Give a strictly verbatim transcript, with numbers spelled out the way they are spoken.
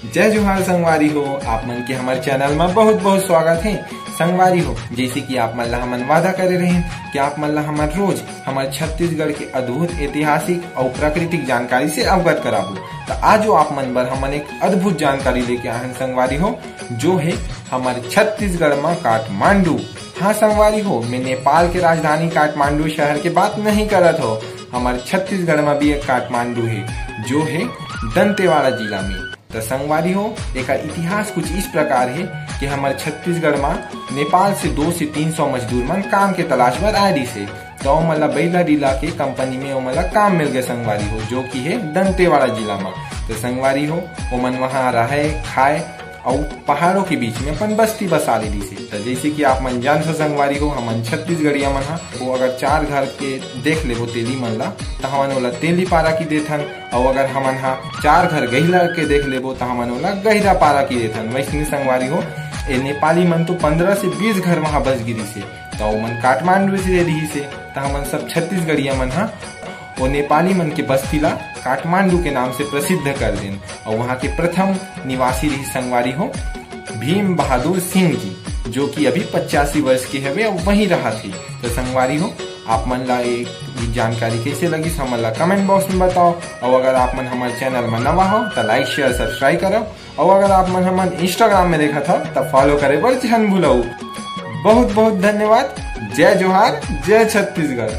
जय जोहार संगवारी हो, आप मन के हमर चैनल में बहुत बहुत स्वागत है। संगवारी हो, जैसे कि आप मन ला हमन वादा करे रहेन कि आप मन ला हमन रोज हमर छत्तीसगढ़ के अद्भुत ऐतिहासिक अउ प्राकृतिक जानकारी से अवगत कराबो, तो आज आप मन बर हमन एक अद्भुत जानकारी लेके आए हैं संगवारी हो, जो है हमर छत्तीसगढ़ में काठमांडू। हाँ संगवारी हो, मैं नेपाल के राजधानी काठमांडू शहर के बात नहीं करत हो, हमर छत्तीसगढ़ में भी एक काठमांडू है, जो है दंतेवाड़ा जिला में। तो संगवारी हो, एकर इतिहास कुछ इस प्रकार है कि हमर छत्तीसगढ़ में नेपाल से दो से तीन सौ मजदूर मन काम के तलाश बर आए रहिस हे। तो ओमन ला बैला डीला के कंपनी में ओमन ला काम मिल गए संगवारी हो, जो कि है दंतेवाड़ा जिला में। तो संगवारी हो, ओमन वहाँ रहे, खाए अउ पहाड़ों के बीच में अपन बस्ती बसा ले रहिस हे। तो जैसे कि आप मन जानथो संगवारी हो, हमन छत्तीसगढ़िया मन हा वो अगर चार घर के देख लेबो तेली मन ला, तो हमन ओला तेली पारा की देथन। अउ अगर हमन हा चार घर गहिला के देख लेबो, तो हमन ओला गहिरा पारा की देथन। वैसने संगवारी हो, ए नेपाली मन तो पन्द्रह से बीस घर वहाँ बस गिरिस हे, तो ओमन काठमांडू से रहिस हे, तो हमन सब छत्तीसगढ़िया मन हा वो नेपाली मन के बस्ती ला काठमांडू के नाम से प्रसिद्ध कर देन। अउ वहाँ के प्रथम निवासी रहिस संगवारी हो भीम बहादुर सिंह जी, जो कि अभी पचासी वर्ष के हवे अउ वहीं रहत हे। तो संगवारी हो, आप मन ला ये जानकारी कैसे लगिस, हमन ला कमेंट बॉक्स में बताओ। अउ अगर आप मन हमर चैनल में नवा हो, तो लाइक, शेयर, सब्सक्राइब करो। अउ अगर आप मन हमन इंस्टाग्राम में देखत हो, तो फॉलो करे बर झन भूलऊ। बहुत बहुत धन्यवाद। जय जोहार, जय छत्तीसगढ़।